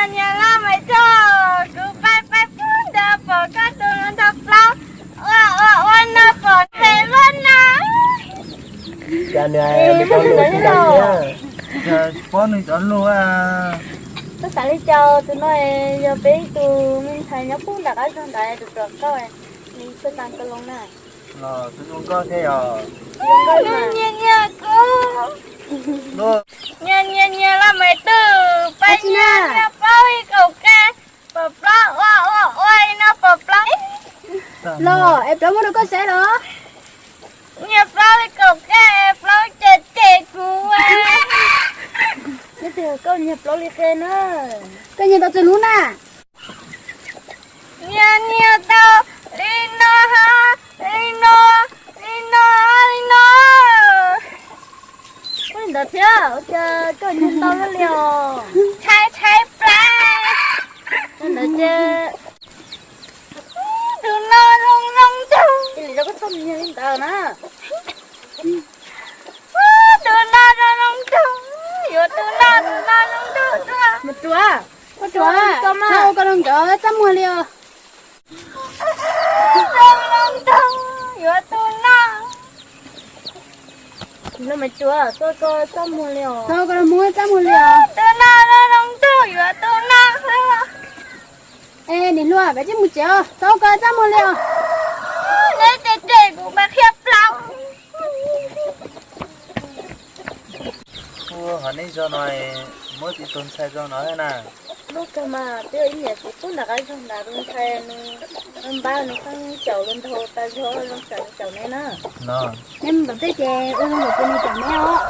Niag laj Maiv Tug, kuv pais pais pub ntawd pom koj tus hluas nraug plaub ua ua ua no pom tes luaj na. Cas nws cov lus tsis ntawd thiab? Cas tsis paub nws cov lus a? Koj xav li cas? Tus no yog peb ib tug me ntxhais nyob pub nram qab zog ntawd tus ruam nkauj, nws txhua tas koj loo na. Los tus zoo nkauj thiab yog. Nyias nyias kuv. Nyias nyias nyias Laj Maiv Tug, pais nyias nyias plaub ib kaum kab, pom plaub ua ua ua li no pom plaub. Los es plaub muab rau koj saib los? Nyias plaub ib kaum kab, plaub cem cem kuv. Nyob twg koj nyiag plaub li qe na? Koj nyiag tau txog hnub na? Nyias nyias tau li no ha, li no, li no, li no. Ua li ntawd thiab, ua cas koj nyiag ntau luaj li os? Tshaib tshaib plab. Ua ntawd ces tus no zoo zoo ntug. Cia li rau koj txhob nyiag li ntawd na. Tus no zoo zoo ntug, yuav tus no, tus no zoo ntug tuaj. Mus Ruam, ua Ruam, txhob ua koj zoo nkauj txaj muag li os. Zoo zoo ntug, yuav tus no. Laj Maiv Tug, txhob ua koj txaj muag li os. Txhob ua koj zoo nkauj txaj muag li os. Tus no zoo zoo ntug, yuav tus no. Es niam hluas, peb cia mus tsev os, txhob ua koj txaj muag li os. Neb cem cem kuv mas qhia plaub. Ua, hov nej zog no muab ib tug ntxhais zoo no thiab na. Lub kawg mas twb yog ib niam txiv pub nram qab zog ntawd tus ntxhais nws npab nws pheej caum luag ntau tas zog zoo tsam nws caum neb na. Neb mus tom tej ces ua zoo nkaus tias nws caum neb os.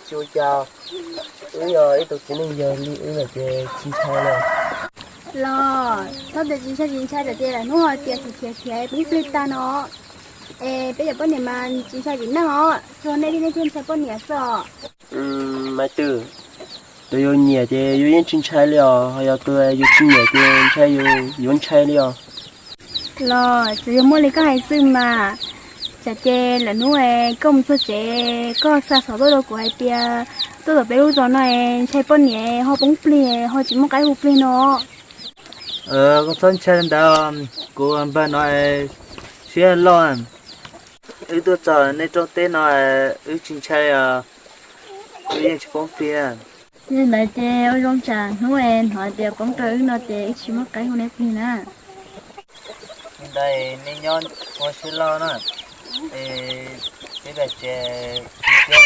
Tsis ua cas, wb yog ib tug txiv neej yawg li wb lawm ces tsis ntshai li. Los txhob tias tsis ntshai tsis ntshai, txawm tias lawm hnub hais tias khiav khiav khiav poob plig tag no es peb cov poj niam mas tsis ntshai vim neej os, tsuas nej thiaj nej thiaj ntshai poj niam xwb os. Maiv Tug, tus yus nyiam ces yus yeej tsis ntshai li os, ho yog tus yus tsis nyiam ces ntshai yus yuav ntshai li os. Los tsuas yog muaj li koj hais xwb mas. Tsam ces lawm hnub koj mus txog tsev koj xa xov tuaj rau kuv hais tias tuaj tom peb lub zos no es ntshai poj niam ho poob plig ho tsis muaj qaib hu plig no. Koj txhob ntshai ntawd, kuv npawg no siab loj. Wb tuaj txog nej rooj teb no, wb tsis ntshai, wb yeej tsis poob plig. Yog ntawd ces ua zoo tsam hnub hnov tias poob rau wb no ces wb tsis muaj qaib hu neb plig na. Li ntawd nej nyob ua siab loj na, es peb pais tsev, peb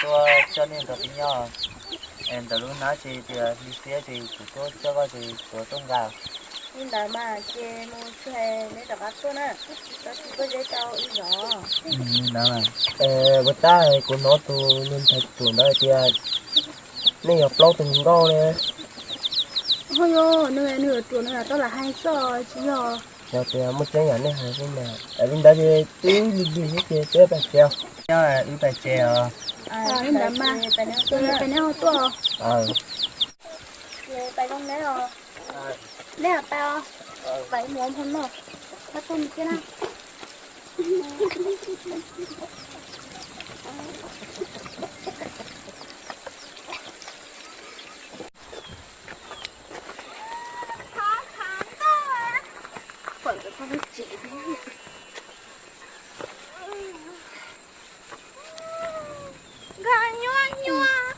tuaj coj nej nrog peb nyob. Ntawm lub hnab ces tias hli siab ces kuv tuaj coj koj ces kuv tuaj nqa. Li ntawd mas ces mus tsis hais neb rov qab tuaj na, rau tsis tuaj zeb rau wb zov. Li ntawd, ua tab kuv hnov tus niag ntxhais ruam ntawd tias nej yog plaub tug hluas nkauj li. Ho yog nws, nws ruam nws tau lam hais xwb tsis yog. Yog tias muaj tseeb yam nej hais xwb mas, li ntawd ces twb lig lig thiab ces peb pais tsev. Nyob wb pais tsev os. Li ntawd mas, ces peb neb ho tuaj. Ces pais zoo neb os. Neb pais os. Pais mus ua noj, pab tag mi kiag na. Nkag nyuaj nyuaj.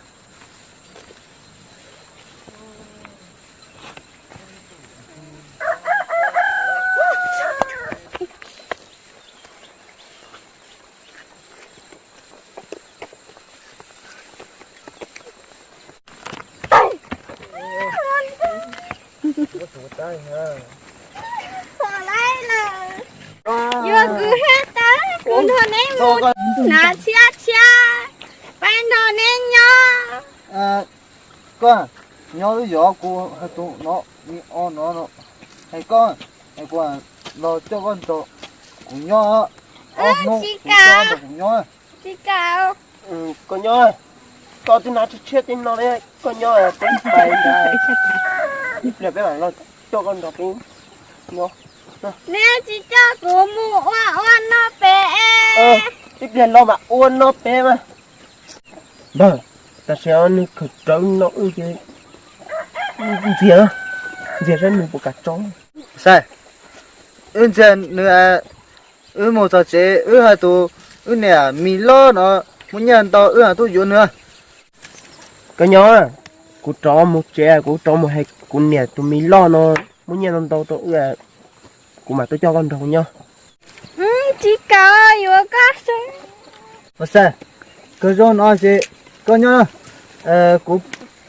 Yuav kwv thiab tau, kuv nrog neb mus hnav tshiab tshiab, peb nrog neb nyob. Koj nyob wb zov kuv hais tus no, o no, hais koj, hais kuv los coj koj nrog kuv nyob, ob hnub kuv coj koj nrog kuv nyob. Tsis kam. Koj nyob, koj twb hnav tshiab tshiab tej no li, koj nyob peb pais ntag. Ib pliag peb mam los coj koj nrog peb nyob. Neb tsis coj kuv mus ua ua noj pem. Ib pliag los mam ua noj pem mas. Npawg, tam sim no nws khawm rawv no wb ces Ntxias, ntxias saib nws puas kam tso. Xav, wb ntxias nws, wb mus txog tsev wb hais tus, wb niam mis loj no muaj nyiaj ntau wb mam tuaj yuav nws. Koj nyob, kuv rov mus tsev, kuv rov mus hais kuv niam tus mis loj no muaj nyiaj ntau ntau rau wb, kuv mam tuaj coj koj nrog kuv nyob. Tsis kam, yuav koj xwb. Xav, koj zoo no ces koj nyob, kuv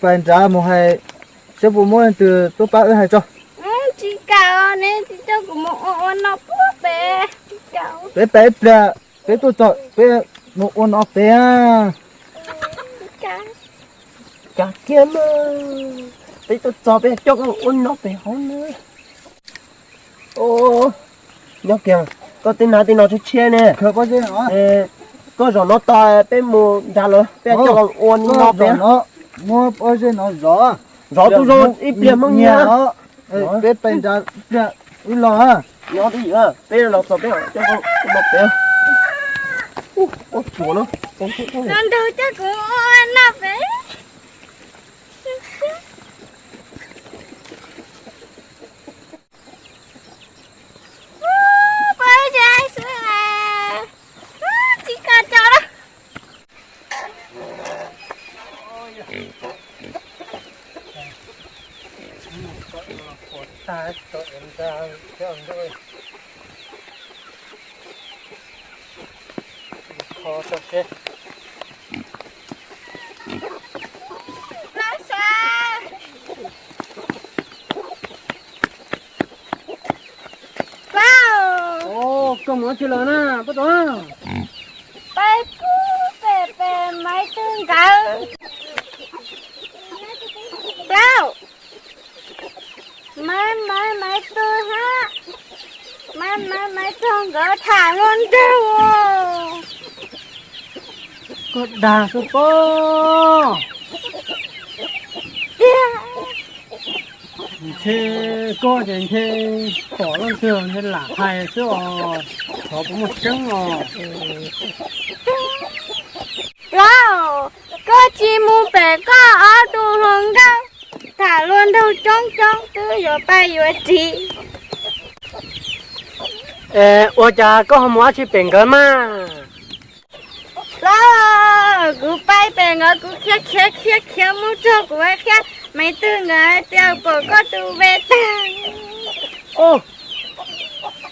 pais nrad mus hais saib puas muaj leej twg tuaj pab wb hais tso. Tsis kam, neb tsis coj kuv mus ua ua no puag pem. Peb pais ib pliag, peb tuaj txog peb mus ua no pem. Kav kiag mas, peb tuaj txog peb coj koj ua no pem hauv na. Nyob kiag, koj twb hnav tej no tshiab tshiab ne. Koj zaum no tag peb mus nrad lawm peb coj koj ua no pem. Muab pob zeb no zov, zov tus zoo ib pliag Hmoob nyiam. Peb pais nrad pliag wb los. Nyob twj ywm, peb los txog peb coj koj ua no pem. Ua tsuav na. Nrog coj kuv ua no pem. Pob zeb xwb, tsis kam tso lawm. Koj mus dab tsi los na Paj Tuam? Peb pub pem pem Maiv Twg nkawd. Plaub, Maiv Maiv Maiv Twg hab, Maiv Maiv Maiv Twg nkawd tham luag nraug. Koj dag xwb pob. Tiag. Ntshe koj ces ntshe pom leej twg ntshe lam hais xwb os, xyov puas muaj tseeb os. Plaub, koj tsis mus pem koj ob tug hluas nkauj tham luag nraug coob coob twb yuav pab yuav txiv. Ua cas koj ho mus dab tsi pem nkawd mas? Plaub, kuv pab pem nkawd kuv khiav khiav khiav khiav mus txog kuv hais qhia Maiv Twg nkawd hais tias pom koj tus ve tag.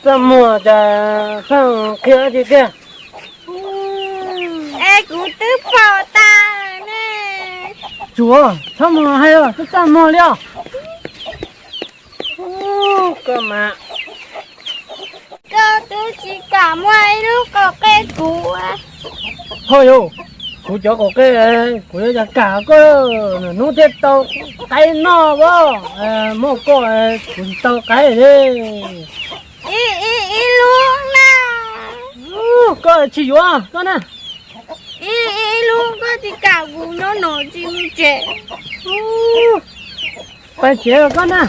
Txaj muag cas pheej qhia dab tsi tiag? Es kuv twb pom tas ne. Tsuav, txhob mus hais os, twb txaj muag li os. Koj mas, koj twb tsis kam muab ib lub qaum qe kuv. Ho yog, kuv cov qaum qe, kuv yuav ua cas kam koj, hnub thiaj tau qaib noj os. Muaj koj kuv tsis tau qaib li. Ib, ib, ib lub na. Koj tsis yuav koj na. Ib, ib lub, koj tsis kam kuv nyob no tsis mus tsev. Pais tsev los koj na,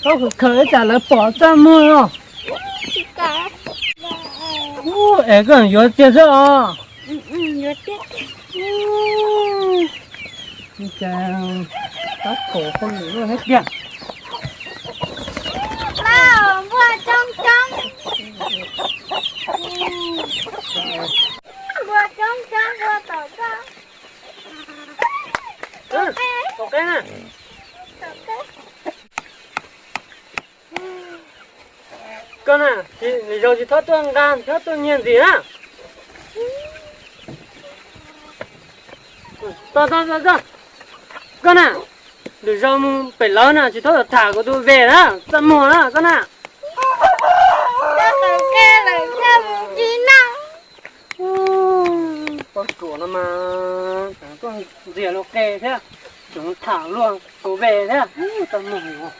koj khawm khawm ib tsam lawv pom txaj muag os. Es koj yuav tiag xwb os. Tab tom hauj lwm loj thiab tiag. Npua coob coob, npua coob coob, npua tom koj. Tom qeb na. Koj na, lwm zaus tsis txhob tuaj nqa, tsis txhob tuaj nyiag ntxiv na. Koj na, lwm zaus mus pem lawv na tsis txhob tham kuv tus ve na, txaj muag na koj na. Koj tus qe lawm koj mus tsis noj. Poj ruam no mas tseem tuaj ntxias luag qe thiab, tseem tham luag tus ve thiab, txaj muag.